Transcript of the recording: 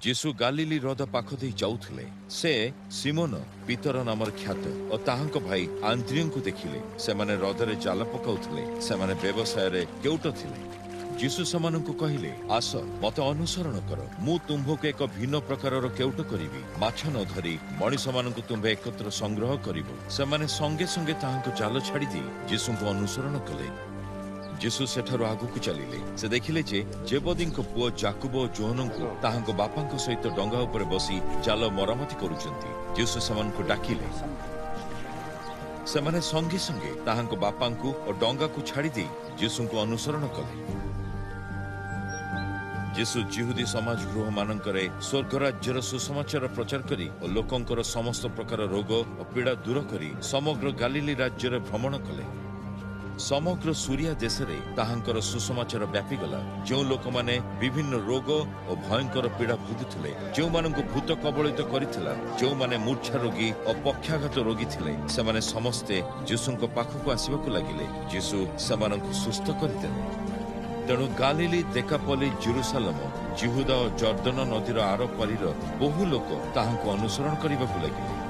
ଯୀଶୁ ଗାଲିଲି ହ୍ରଦ ପାଖ ଦେଇ ଯାଉଥିଲେ। ସେ ସିମୋନ ପିତର ନାମରେ ଖ୍ୟାତ ଓ ତାହାଙ୍କ ଭାଇ ଆନ୍ଦ୍ରିୟଙ୍କୁ ଦେଖିଲେ। ସେମାନେ ହ୍ରଦରେ ଜାଲ ପକାଉଥିଲେ। ସେମାନେ ବ୍ୟବସାୟରେ କେଉଟ ଥିଲେ। ଯୀଶୁ ସେମାନଙ୍କୁ କହିଲେ, ଆସ, ମତେ ଅନୁସରଣ କର, ମୁଁ ତୁମ୍ଭକୁ ଏକ ଭିନ୍ନ ପ୍ରକାରର କେଉଟ କରିବି। ମାଛ ନ ଧରି ମଣିଷମାନଙ୍କୁ ତୁମ୍ଭେ ଏକତ୍ର ସଂଗ୍ରହ କରିବ। ସେମାନେ ସଙ୍ଗେ ସଙ୍ଗେ ତାହାଙ୍କ ଜାଲ ଛାଡ଼ିଦେଇ ଯୀଶୁଙ୍କୁ ଅନୁସରଣ କଲେ। ଯୀଶୁ ସେଠାରୁ ଆଗକୁ ଚାଲିଲେ। ସେ ଦେଖିଲେ ଯେ ଜେବଦୀଙ୍କ ପୁଅ ଜାକୁବ ଓ ଯୋହନଙ୍କୁ ତାହାଙ୍କ ବାପାଙ୍କ ସହିତ ଡଙ୍ଗା ଉପରେ ବସି ଜାଲ ମରାମତି କରୁଛନ୍ତି। ଯୀଶୁ ସେମାନଙ୍କୁ ଡାକିଲେ। ସେମାନେ ସଙ୍ଗେ ସଙ୍ଗେ ତାହାଙ୍କ ବାପାଙ୍କୁ ଓ ଡଙ୍ଗାକୁ ଛାଡ଼ିଦେଇ ଯୀଶୁଙ୍କୁ ଅନୁସରଣ କଲେ। ଯୀଶୁ ଜିହୁଦୀ ସମାଜ ଗୃହମାନଙ୍କରେ ସ୍ୱର୍ଗରାଜ୍ୟର ସୁସମାଚାର ପ୍ରଚାର କରି ଓ ଲୋକଙ୍କର ସମସ୍ତ ପ୍ରକାର ରୋଗ ଓ ପୀଡ଼ା ଦୂର କରି ସମଗ୍ର ଗାଲିଲି ରାଜ୍ୟରେ ଭ୍ରମଣ କଲେ। ସମଗ୍ର ସୁରିଆ ଦେଶରେ ତାହାଙ୍କର ସୁସମାଚାର ବ୍ୟାପିଗଲା। ଯେଉଁ ଲୋକମାନେ ବିଭିନ୍ନ ରୋଗ ଓ ଭୟଙ୍କର ପୀଡ଼ା ଭୋଗୁଥିଲେ, ଯେଉଁମାନଙ୍କୁ ଭୂତ କବଳିତ କରିଥିଲା, ଯେଉଁମାନେ ମୂର୍ଚ୍ଛା ରୋଗୀ ଓ ପକ୍ଷାଘାତ ରୋଗୀ ଥିଲେ, ସେମାନେ ସମସ୍ତେ ଯୀଶୁଙ୍କ ପାଖକୁ ଆସିବାକୁ ଲାଗିଲେ। ଯୀଶୁ ସେମାନଙ୍କୁ ସୁସ୍ଥ କରିଦେଲେ। ତେଣୁ ଗାଲିଲି, ଦେକାପଲି, ଜେରୁସାଲମ, ଜିହୁଦା ଓ ଜର୍ଦ୍ଦନ ନଦୀର ଆରପାରିର ବହୁ ଲୋକ ତାହାଙ୍କୁ ଅନୁସରଣ କରିବାକୁ ଲାଗିଲେ।